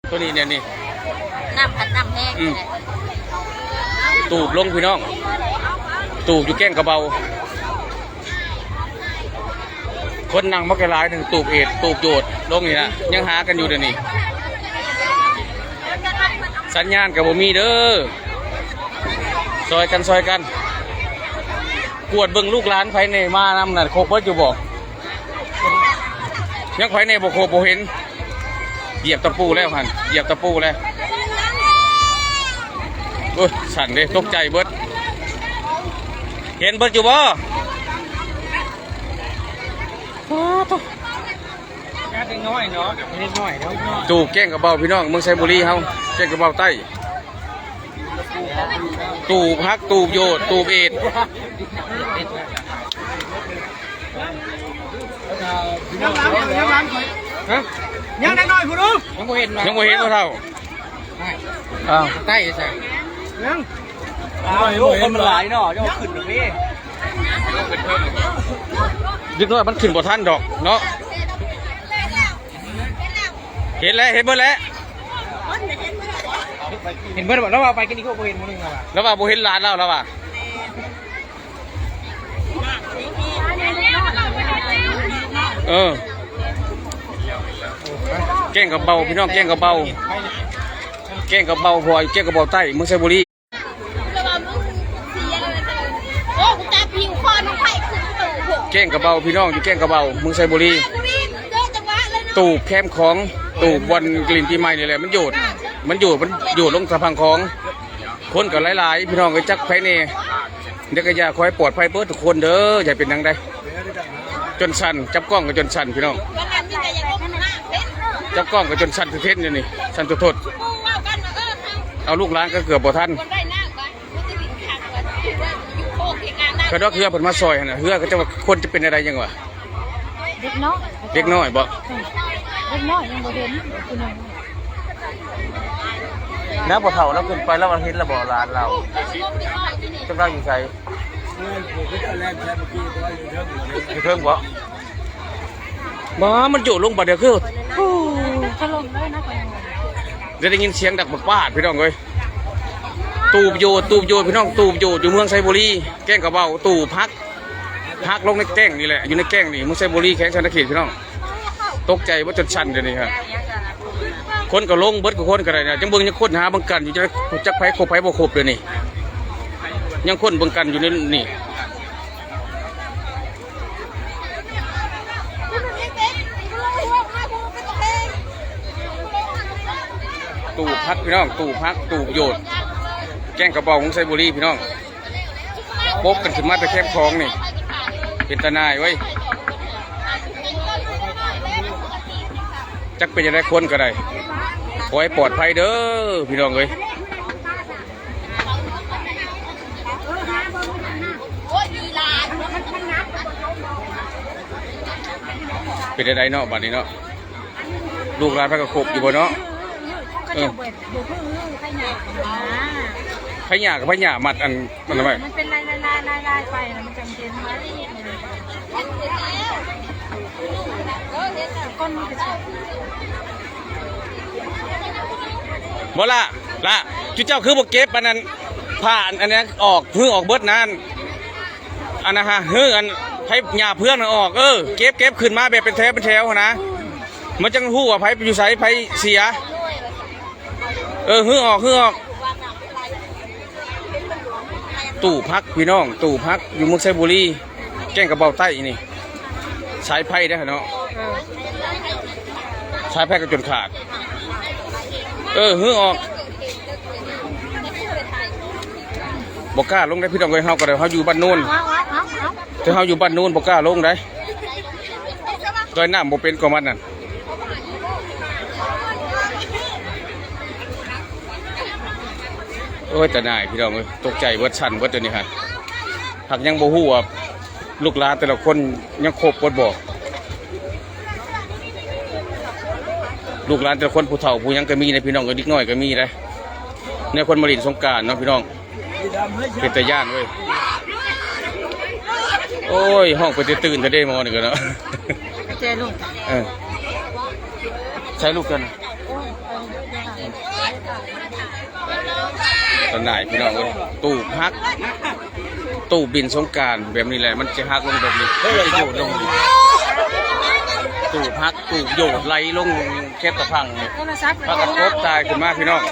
ຕົວນີ້ ແນວນີ້ ນ້ຳພັດນ້ຳແຮງ ອືມ ແຫຼະ ຕູບລົງພີ່ນ້ອງ ຕູບຢູ່ແກ້ງກະເບົາ ຄົນນັ່ງບັກຫຼາຍໜຶ່ງ ຕູບເອດ ຕູບໂຢດລົງນີ້ນະ ຍັງຫາກັນຢູ່ດຽວນີ້ ສັນຍານກໍບໍ່ມີເດີ ຊ່ອຍກັນ ຊ່ອຍກັນ ກວດເບິ່ງລູກຫຼານໃຜແດ່ມານຳນະ ຄົບເບິດຢູ່ບໍ່? ຍັງໃຜແດ່ບໍ່ຄົບບໍ່ເຫັນ ຢຽບຕະປູແລ້ວຫັ້ນ ຢຽບຕະປູແລ້ວ ໂອ້ຍ ສັ່ນເດ້ ຕົກໃຈເບິດ ເຫັນເບິດຢູ່ບໍ່? ໂອ້ໂຕ ເດັກນ້ອຍເນາະ ເດັກນ້ອຍເນາະ ຕູບແກ້ງກະເບົາພີ່ນ້ອງ ເມືອງໄຊບູລີເຮົາ ແກ້ງກະເບົາໃຕ້ ຕູບຮັກ ຕູບໂຢດ ຕູບເອດ ຍັງຫຼັງ ຍັງຫຼັງ ຮະ ຍັງເດັກນ້ອຍຜູ້ໜຶ່ງ ຍັງບໍ່ເຫັນ ຍັງບໍ່ເຫັນບໍ່ເຖົ້າ ອ້າວ ໃຕ້ໃສ່ ຍັງ ອ້າວ ໂອ້ຍ ຄົນມັນຫຼາຍເນາະ ເຈົ້າຂຶ້ນດອກເດ້ ເດັກນ້ອຍມັນຂຶ້ນບໍ່ທັນດອກເນາະ ເຫັນແລ້ວ ເຫັນເບິດແລ້ວ ເຫັນເບິດແລ້ວ ລາວວ່າໄປກິນອີກ ຄືບໍ່ເຫັນຜູ້ໜຶ່ງ ລາວວ່າ ລາວວ່າບໍ່ເຫັນຫຼານລາວ ລາວວ່າ ເອີ ແກ້ງກະເບົາ ພີ່ນ້ອງ ແກ້ງກະເບົາ ແກ້ງກະເບົາ ເພາະວ່າຢູ່ແກ້ງກະເບົາໃຕ້ ເມືອງໄຊບູລີ ແກ້ງກະເບົາ ພີ່ນ້ອງ ຢູ່ແກ້ງກະເບົາ ເມືອງໄຊບູລີ ຕູບແຄມຂອງ ຕູບບ່ອນຫຼິ້ນປີໃໝ່ນີ້ແຫຼະ ມັນໂຢດ ມັນໂຢດ ມັນໂຢດລົງສະພັງຂອງ ຄົນກໍຫຼາຍໆ ພີ່ນ້ອງເອີຍ ຈັກໃຜແດ່ ເດັກກະຢ່າ ຂໍໃຫ້ປອດໄພເບິດທຸກຄົນເດີ ຢ່າເປັນຫຍັງໃດ ຈົນສັ່ນ ຈັບກ້ອງກໍຈົນສັ່ນພີ່ນ້ອງ ຈັບກ້ອງກໍຈົນສັ່ນສະເທືອນຢູ່ນີ້ ສັ່ນໂທດໆ ເອົາລູກຫຼານກໍເກືອບບໍ່ທັນ ຄັນວ່າເຮືອເພິ່ນມາຊ່ອຍຫັ້ນນະ ເຮືອເຂົາເຈົ້າວ່າຄົນຈະເປັນແນວໃດຍັງວະ ເດັກນ້ອຍ ເດັກນ້ອຍບໍ? ເອີ ເດັກນ້ອຍຍັງບໍ່ເຫັນຜູ້ໜຶ່ງ ແລ້ວບໍ່ເຖົ້າລາວຂຶ້ນໄປ ລາວວ່າເຫັນລະບໍ່ຫຼານລາວ ຈັກລາວຢູ່ໃສ? ຢູ່ເທິງບໍ? ບໍ່ ມັນໂຈະລົງບາດດຽວຄື ໂອ້ ຖະຫຼົ່ມເລີຍນະ ໄດ້ຍິນສຽງດັງປາດໆ ພີ່ນ້ອງເອີຍ ຕູບໂຢດ ຕູບໂຢດ ພີ່ນ້ອງ ຕູບໂຢດ ຢູ່ເມືອງໄຊບູລີ ແກ້ງກະເບົາ ຕູບຮັກ ຮັກລົງໃນແກ້ງນີ້ແຫຼະ ຢູ່ໃນແກ້ງນີ້ ເມືອງໄຊບູລີ ແຂວງສະຫວັນນະເຂດ ພີ່ນ້ອງ ຕົກໃຈເບິດຈົນສັ່ນດຽວນີ້ຮະ ຄົນກໍລົງເບິດ ຄືຄົນກໍໄດ້ນະ ຍັງເບິ່ງ ຍັງຄົ້ນຫາເບິ່ງກັນຢູ່ ຈັກ ຈັກໃຜຄົບໃຜບໍ່ຄົບດຽວນີ້ ຍັງຄົ້ນເບິ່ງກັນຢູ່ໃນນີ້ ຕູບຮັກ ພີ່ນ້ອງ ຕູບຮັກ ຕູບໂຢດ ແກ້ງກະເບົາ ເມືອງໄຊບູລີ ພີ່ນ້ອງ ປົກກັນຂຶ້ນມາແຕ່ແຄມຂອງນີ້ ເປັນຕາໜ່າຍເວີຍ ຈັກເປັນຈັ່ງໃດ ຄົນກໍໄດ້ ຂໍໃຫ້ປອດໄພເດີ ພີ່ນ້ອງເອີຍ. ເປັນຈັ່ງໃດເນາະ ບາດນີ້ເນາະ ລູກຫຼານເພິ່ນກໍຄົບຢູ່ບໍ່ເນາະ? ເອີ ໄພຍາກ ໄພຍາກມັດອັນ ມັນໄວ້ ມັນເປັນລາຍໆໆໆໄປ ແລ້ວມັນຈັ່ງເປັນມາເຮັດ ບໍ່ລະ ລະ ຈຸເຈົ້າຄືບໍ່ເກັບອັນນັ້ນ ຜ້າອັນນັ້ນອອກ ຮື້ອອກເບິດນັ້ນ ອັນນັ້ນຫາ ຮື້ອັນໄພຫຍ້າເພື່ອງນັ້ນອອກ ເອີ ເກັບ ເກັບຂຶ້ນມາແບບເປັນແຖວ ເປັນແຖວຫັ້ນນະ ມັນຈັ່ງຮູ້ວ່າໃຜຢູ່ໃສ ໃຜເສຍ ເອີ ຮື້ອອກ ຮື້ອອກ. ຕູ້ພັກພີ່ນ້ອງ ຕູ້ພັກຢູ່ເມືອງໄຊບູລີ ແກ້ງກະເບົາໃຕ້ນີ້ ສາຍໄຟເດ້ເນາະ ເອີ ສາຍໄຟກໍຈົນຂາດ ເອີ ຮື້ອອກ ບໍ່ກ້າລົງເດ້ພີ່ນ້ອງເອີຍ ເຮົາກໍໄດ້ ເຮົາຢູ່ບ້ານໂນນ ເອົາ ເອົາ ເອົາ ແຕ່ເຮົາຢູ່ບ້ານໂນນບໍ່ກ້າລົງເດ້ ລອຍນ້ຳບໍ່ເປັນກວ່າມັນນັ້ນ ໂອ້ຍ ຕາໜ່າຍພີ່ນ້ອງເອີຍ ຕົກໃຈເບິດ ສັ່ນເບິດດຽວນີ້ຫັ້ນ ຫາກຍັງບໍ່ຮູ້ວ່າລູກຫຼານແຕ່ລະຄົນຍັງຄົບເບິດບໍ່ ລູກຫຼານແຕ່ລະຄົນ ຜູ້ເຖົ້າຜູ້ຫຍັງກໍມີເດ້ພີ່ນ້ອງເອີຍ ເດັກນ້ອຍກໍມີເດ້ ແນວຄົນມາຫຼິ້ນສົງການເນາະພີ່ນ້ອງ. ເປັນຕາຢ້ານເວີຍ ໂອ້ຍ ຮ້ອງເປັນຕາຕື່ນແທ້ເດ້ໝໍນີ້ກໍເນາະ ແຈລູກ ເອີ ໃສ່ລູກກັນ ໂອ້ຍ ຕາໜ່າຍ ພີ່ນ້ອງເອີຍ ຕູບຫັກ ຕູບຫຼິ້ນສົງການແບບນີ້ແຫຼະ ມັນຈະຫັກລົງແບບນີ້ ມັນຈະໂຍດລົງ ຕູບຫັກ ຕູບໂຍດໄຫຼລົງເຂດຕະພັງນີ້ ພາກັນກົບຕາຍຂຶ້ນມາ ພີ່ນ້ອງ.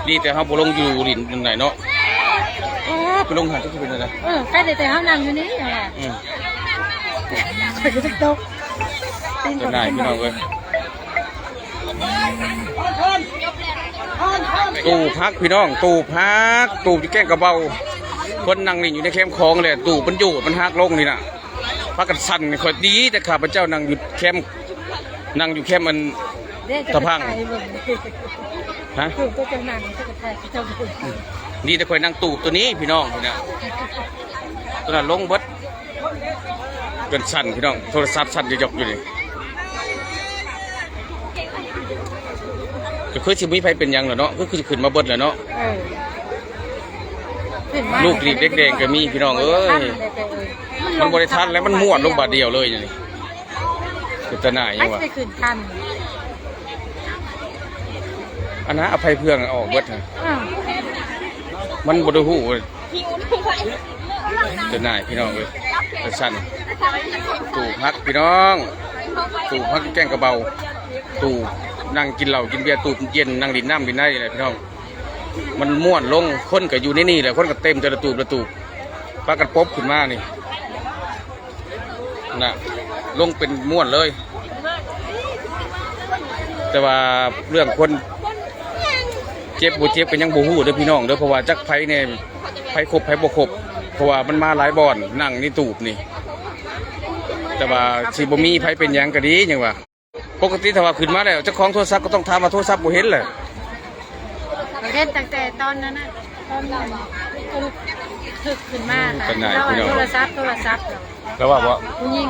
ດີແຕ່ເຮົາບໍ່ລົງຢູ່ຫຼິ້ນໃນເນາະ ອ້າ ໄປລົງຫັ້ນຈະເປັນຈັ່ງໃດ? ເອີ ໄປແຕ່ເຮົານັ່ງຢູ່ນີ້ ອືມ ຂ້ອຍກໍຕົກ ເສຍດາຍ ພີ່ນ້ອງເອີຍ. ຕູບຫັກ ພີ່ນ້ອງ ຕູບຫັກ ຕູບຢູ່ແກ້ງກະເບົາ ຄົນນັ່ງຫຼິ້ນຢູ່ໃນແຄມຂອງແຫຼະ ຕູບມັນໂຍດ ມັນຫັກລົງນີ້ນະ ພາກັນສັ່ນ. ຂ້ອຍ ດີແຕ່ຂ້າພະເຈົ້ານັ່ງຢູ່ແຄມ ນັ່ງຢູ່ແຄມອັນ ເດ້ ຕະພັງ ຈະໄປຖ່າຍເບິ່ງ ຮະ? ຄືຕົວເຈົ້ານັ່ງ ເຈົ້າກໍຖ່າຍເຈົ້າເບິ່ງ. ອືມ ດີແຕ່ຂ້ອຍນັ່ງຕູບຕົວນີ້ ພີ່ນ້ອງ ນີ້ນະ ຕົວນັ້ນລົງເບິດ ຈົນສັ່ນ ພີ່ນ້ອງ ໂທລະສັບສັ່ນຢອກໆຢູ່ນີ້ ກໍຄືຊິບໍ່ມີໃຜເປັນຫຍັງແລ້ວເນາະ ຄື ຄືຊິຂຶ້ນມາເບິດແລ້ວເນາະ. ເອີ ຂຶ້ນມາ ລູກຫຼີກເດັກແດງກໍມີ ພີ່ນ້ອງເອີຍ ມັນບໍ່ໄດ້ທັນແລ້ວ ມັນມ້ວນລົງບາດດຽວເລີຍນີ້. ເປັນຕາໜ່າຍຫຍັງວະ ໃຜຊິໄດ້ຂຶ້ນທັນ ອັນນັ້ນເອົາໄຟເພື່ອງອອກເບິດຫັ້ນ ອ້າວ ມັນບໍ່ໄດ້ຮູ້ ເປັນຕາໜ່າຍ ພີ່ນ້ອງເອີຍ. ວ່າຊັ້ນ ຕູບຫັກ ພີ່ນ້ອງ ຕູບຫັກແກ້ງກະເບົາ ຕູບນັ່ງກິນເຫຼົ້າກິນເບຍ ຕູບເຢັນ ນັ່ງຫຼິ້ນນ້ຳຫຼິ້ນໃນນີ້ແຫຼະ ພີ່ນ້ອງ. ມັນມ້ວນລົງ ຄົນກໍຢູ່ໃນນີ້ແຫຼະ ຄົນກໍເຕັມແຕ່ລະຕູບລະຕູບ ພາກັນປົບຂຶ້ນມານີ້ ນະ ລົງເປັນມ້ວນເລີຍ. ແຕ່ວ່າເລື່ອງຄົນເຈັບບໍ່ເຈັບກໍຍັງບໍ່ຮູ້ເດີພີ່ນ້ອງເດີ ເພາະວ່າຈັກໃຜແດ່ ໃຜຄົບໃຜບໍ່ຄົບ ເພາະວ່າມັນມາຫຼາຍບ່ອນ ນັ່ງໃນຕູບນີ້ ແຕ່ວ່າຊິບໍ່ມີໃຜເປັນຫຍັງກໍດີ ຫຍັງວ່າ ປົກກະຕິຖ້າວ່າຂຶ້ນມາແລ້ວ ເຈົ້າຂອງໂທລະສັບກໍຕ້ອງຖາມວ່າໂທລະສັບບໍ່ເຫັນແຫຼະ. ເຫັນຕັ້ງແຕ່ຕອນນັ້ນນະ ຕອນນັ້ນ ອຶກ ອຶກຂຶ້ນມາ ໂອ້ ກໍໜ້າ ລາວວ່າ ພີ່ນ້ອງ ໂທລະສັບ ໂທລະສັບ ລາວວ່າບໍ່ ຜູ້ຍິງ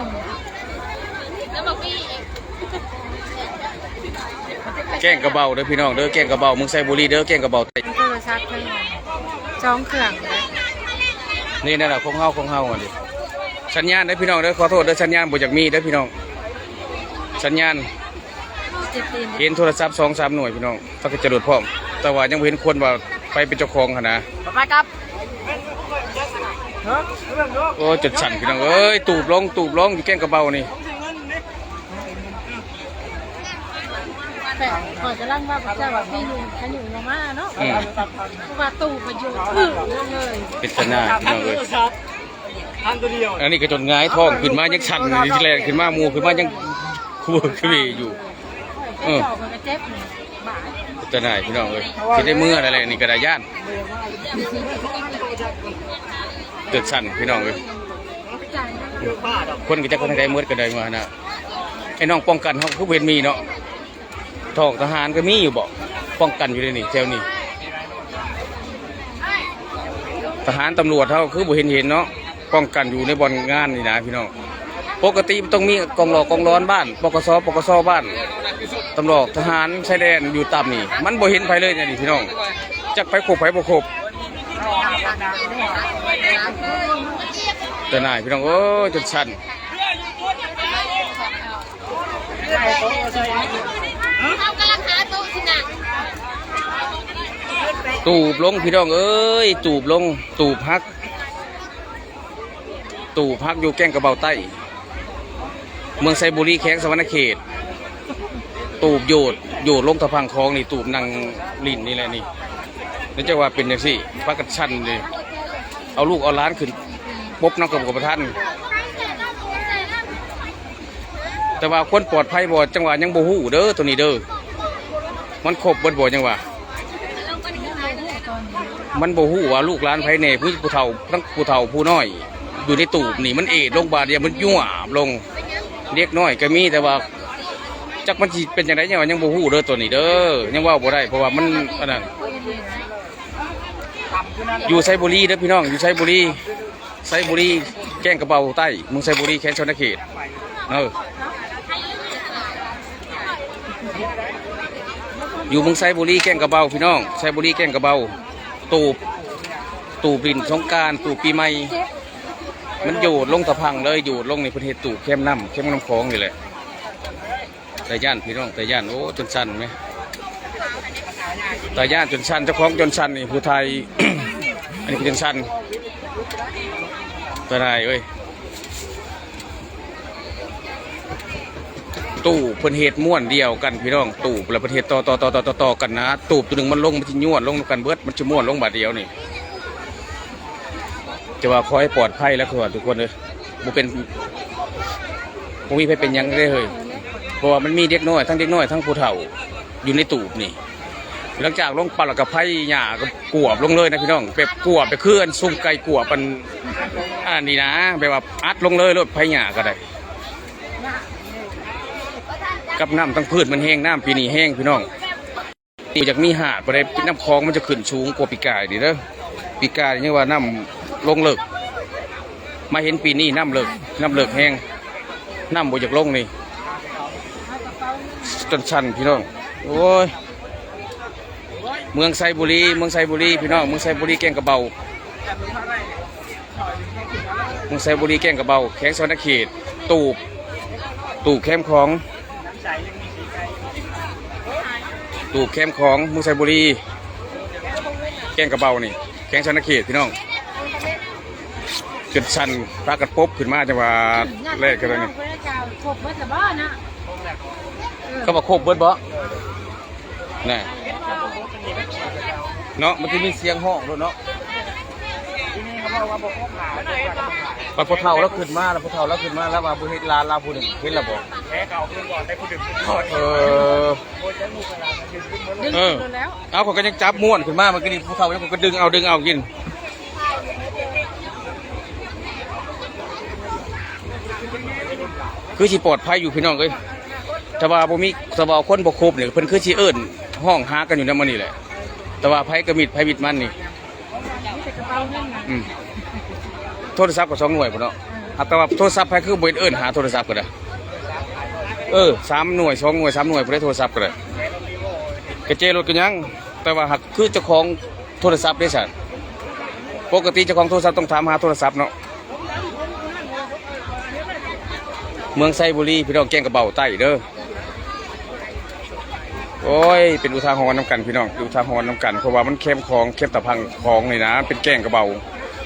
ແກ້ງກະເບົາເດີພີ່ນ້ອງເດີ ແກ້ງກະເບົາ ເມືອງໄຊບູລີເດີ ແກ້ງກະເບົາ ໂທລະສັບເພິ່ນສອງເຄື່ອງ ນີ້ນັ້ນລະ ຂອງເຮົາ ຂອງເຮົາອັນນີ້ ສັນຍານເດີພີ່ນ້ອງເດີ ຂໍໂທດເດີ ສັນຍານບໍ່ຢາກມີເດີພີ່ນ້ອງ ສັນຍານ ເຫັນໂທລະສັບສອງສາມໜ່ວຍພີ່ນ້ອງ ພາກັນຈະໂດດພ້ອມ ແຕ່ວ່າຍັງບໍ່ເຫັນຄົນວ່າໃຜເປັນເຈົ້າຂອງຫັ້ນນະ ໄປກັບ ໂອ້ຍ ຈົນສັ່ນພີ່ນ້ອງເອີຍ ຕູບລົງ ຕູບລົງ ຢູ່ແກ້ງກະເບົານີ້ ແຕ່ຂ້ອຍກຳລັງວ່າ ເຈົ້າວ່າມີຢູ່ ພາຍຸມາເນາະ ອືມ ເພາະວ່າຕູບມັນຢູ່ ອື ລົງເລີຍ ເປັນຕາໜ້າພີ່ນ້ອງເອີຍ. ອັນນີ້ກໍຈົນຫງາຍທ້ອງຂຶ້ນມາຍັງສັ່ນ ຊິແລ່ນຂຶ້ນມາ ໝູ່ຂຶ້ນມາຍັງຄຸວຄະເວຢູ່ ເອີ ເຈົ້າກໍເຈັບນີ້ ຕາໜ່າຍ ພີ່ນ້ອງເອີຍ ຊິໄດ້ເມືອແລ້ວແຫຼະ ນີ້ກໍໄດ້ຢ້ານ ເກີດສັ່ນ ພີ່ນ້ອງເອີຍ ຄົນກໍຈັກໄປທາງໃດໝົດ ກໍໄດ້ເມືອຫັ້ນນະ ໄອ້ນ້ອງປ້ອງກັນເຮົາຄືບໍ່ເຫັນມີເນາະ. ທອກທະຫານກໍມີຢູ່ບໍ ປ້ອງກັນຢູ່ໃນນີ້ ແຖວນີ້ ທະຫານຕຳຫຼວດເຮົາຄືບໍ່ເຫັນເຫັນເນາະ ປ້ອງກັນຢູ່ໃນບ່ອນງານນີ້ນະພີ່ນ້ອງ. ປົກກະຕິມັນຕ້ອງມີກອງຫຼໍ່ກອງຫຼອນບ້ານ ປກສ ປກສ ບ້ານ ຕຳຫຼວດ ທະຫານຊາຍແດນຢູ່ຕາມນີ້ ມັນບໍ່ເຫັນໃຜເລີຍໃນນີ້ພີ່ນ້ອງ ຈັກໃຜຄົບໃຜບໍ່ຄົບ. ຕາໜ່າຍພີ່ນ້ອງເອີຍ ຈົນສັ່ນ. ເຮົາກຳລັງຫາໂຕະຊິນະ ຕູບລົງພີ່ນ້ອງເອີຍ ຕູບລົງ ຕູບຫັກ ຕູບຫັກຢູ່ແກ້ງກະເບົາໃຕ້ ເມືອງໄຊບູລີ ແຂວງສະຫວັນນະເຂດ ຕູບໂຍດ ໂຍດລົງຕາຝັ່ງຂອງນີ້ ຕູບນັ່ງຫຼິ້ນນີ້ແຫຼະນີ້ ແລ້ວຈັກວ່າເປັນຈັ່ງຊີ້ ພາກັນສັ່ນເດ ເອົາລູກເອົາຫຼານຂຶ້ນປົບນຳກໍບໍ່ທັນ. ແຕ່ວ່າຄວາມປອດໄພບໍ່ ຈັ່ງວ່າຍັງບໍ່ຮູ້ເດີ ໂຕນີ້ເດີ ມັນຄົບເບິດບໍ່ ຍັງວ່າມັນບໍ່ຮູ້ວ່າລູກຫຼານໃຜແດ່ ຜູ້ ຜູ້ເຖົ້າ ທັງຜູ້ເຖົ້າຜູ້ນ້ອຍ ຢູ່ໃນຕູບນີ້ ມັນເອດລົງບາດດຽວ ມັນຍວບລົງ ເດັກນ້ອຍກໍມີ ແຕ່ວ່າຈັກມັນຊິເປັນຈັ່ງໃດ ຍັງວ່າຍັງບໍ່ຮູ້ເດີ ໂຕນີ້ເດີ ຍັງເວົ້າບໍ່ໄດ້ ເພາະວ່າມັນອັນນັ້ນ ຢູ່ໄຊບູລີເດີພີ່ນ້ອງ ຢູ່ໄຊບູລີ ໄຊບູລີ ແກ້ງກະເບົາໃຕ້ ເມືອງໄຊບູລີ ແຂວງສະຫວັນນະເຂດ ເອີ ຢູ່ເມືອງໄຊບູລີ ແກ້ງກະເບົາ ພີ່ນ້ອງ ໄຊບູລີ ແກ້ງກະເບົາ ຕູບ ຕູບຫຼິ້ນສົງການ ຕູບປີໃໝ່ ມັນໂຍດລົງຕາຝັ່ງເລີຍ ໂຍດລົງນີ້ ເພິ່ນເຮັດຕູບແຄມນ້ຳ ແຄມນ້ຳຂອງນີ້ແຫຼະ. ຕາຢ້ານພີ່ນ້ອງ ຕາຢ້ານ ໂອ້ ຈົນສັ່ນແມ ຕາຢ້ານຈົນສັ່ນ ເຈົ້າຂອງຈົນສັ່ນນີ້ ຜູ້ໄທ ອັນນີ້ກໍຈົນສັ່ນ ຕາໄດເອີຍ. ຕູ້ເພິ່ນເຮັດມ້ວນດຽວກັນພີ່ນ້ອງ ຕູ້ແລ້ວເພິ່ນເຮັດຕໍ່ໆໆໆກັນນະ ຕູບໂຕໜຶ່ງມັນລົງ ມັນຊິຍ້ວນລົງນຳກັນເບິດ ມັນຊິມ້ວນລົງບາດດຽວນີ້. ແຕ່ວ່າຂໍໃຫ້ປອດໄພແລ້ວ ທຸກຄົນເອີຍ ບໍ່ເປັນ ບໍ່ມີໃຜເປັນຫຍັງເດ້ເຮີ້ຍ ເພາະວ່າມັນມີເດັກນ້ອຍ ທັງເດັກນ້ອຍ ທັງຜູ້ເຖົ້າຢູ່ໃນຕູບນີ້. ຫຼັງຈາກລົງປັບແລ້ວກໍໄພຫຍ້າກໍກວບລົງເລີຍນະພີ່ນ້ອງ ແບບກວບແບບຄືອັນຊຸມໄກ່ກວບອັນ ອັນນີ້ນະ ແບບວ່າອັດລົງເລີຍໂລດ ໄພຫຍ້າກໍໄດ້ ກັບນ້ຳທັງພືດມັນແຮງ ນ້ຳປີນີ້ແຮງພີ່ນ້ອງ. ບໍ່ຢາກມີຫາດບໍ່ໄດ້ ນ້ຳຂອງມັນຈະຂຶ້ນສູງກວ່າປີກາຍນີ້ເດີ ປີກາຍນີ້ຍັງວ່ານ້ຳລົງເລິກ ມາເຫັນປີນີ້ນ້ຳເລິກ ນ້ຳເລິກແຮງ ນ້ຳບໍ່ຢາກລົງນີ້ ຈົນສັ່ນພີ່ນ້ອງ ໂອ້ຍ. ເມືອງໄຊບູລີ ເມືອງໄຊບູລີພີ່ນ້ອງ ເມືອງໄຊບູລີ ແກ້ງກະເບົາ ເມືອງໄຊບູລີ ແກ້ງກະເບົາ ແຂວງສະຫວັນນະເຂດ ຕູບ ຕູບແຄມຂອງ ຕູບແຄມຂອງ ເມືອງໄຊບູລີ ແກ້ງກະເບົານີ້ ແຂວງສະຫວັນນະເຂດພີ່ນ້ອງ. ຈົນສັ່ນ ພາກັນປົບຂຶ້ນມາ ຈັ່ງວ່າແລກກັນເລີຍນີ້ ຄົບເບິດລະບໍ່ນະ? ເຂົາວ່າຄົບເບິດບໍ່? ນະ ເນາະ ມັນຊິມີສຽງຮ້ອງໂລດເນາະ. ບັດພໍ່ເຖົ້າລາວຂຶ້ນມາ ລະພໍ່ເຖົ້າລາວຂຶ້ນມາ ລາວວ່າບໍ່ເຫັນຫຼານລາວຜູ້ໜຶ່ງ ເຫັນລະບໍ່? ເອີ ດຶງ ເອີ ຂຶ້ນໂລດແລ້ວ ເອົາ ຂ້ອຍກໍຍັງຈັບມ້ວນຂຶ້ນມາ ມັນກໍນີ້ ຜູ້ເຖົ້າຍັງກໍດຶງເອົາ ດຶງເອົາກິນ ຄືຊິປອດໄພຢູ່ພີ່ນ້ອງເອີຍ. ຖ້າວ່າບໍ່ມີ ຖ້າວ່າຄົນບໍ່ຄົບນີ້ ເພິ່ນຄືຊິເອີ້ນຮ້ອງຫາກັນຢູ່ນຳມື້ນີ້ແຫຼະ ແຕ່ວ່າໃຜກໍມິດ ໃຜມິດມັນນີ້. ອືມ ໂທລະສັບກໍສອງໜ່ວຍພຸ້ນເນາະ ຫາກແຕ່ວ່າໂທລະສັບໃຜຄືບໍ່ເຫັນເອີ້ນຫາໂທລະສັບກໍໄດ້ ເອີ ສາມໜ່ວຍ ສອງໜ່ວຍ ສາມໜ່ວຍ ຜູ້ໃດໂທລະສັບກໍໄດ້ ກະເຈລົດກໍຍັງ ແຕ່ວ່າຫາກຄືເຈົ້າຂອງໂທລະສັບເດ້ຊັ້ນ ປົກກະຕິເຈົ້າຂອງໂທລະສັບຕ້ອງຖາມຫາໂທລະສັບເນາະ. ເມືອງໄຊບູລີ ພີ່ນ້ອງ ແກ້ງກະເບົາໃຕ້ເດີ. ໂອ້ຍ ເປັນອຸທາຫອນນຳກັນພີ່ນ້ອງ ເປັນອຸທາຫອນນຳກັນ ເພາະວ່າມັນແຄມຂອງ ແຄມຕາພັງຂອງນີ້ນະ ເປັນແກ້ງກະເບົາ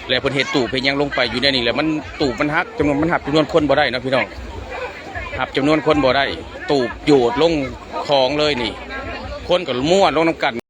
ແລ້ວເພິ່ນເຮັດຕູບເຮັດຫຍັງລົງໄປຢູ່ໃນນີ້ ແລ້ວມັນ ຕູບມັນຫັກ ຈຳນວນ ມັນຮັບຈຳນວນຄົນບໍ່ໄດ້ເນາະພີ່ນ້ອງ ຮັບຈຳນວນຄົນບໍ່ໄດ້ ຕູບໂຍດລົງຂອງເລີຍນີ້ ຄົນກໍມ້ວນລົງນຳກັນ.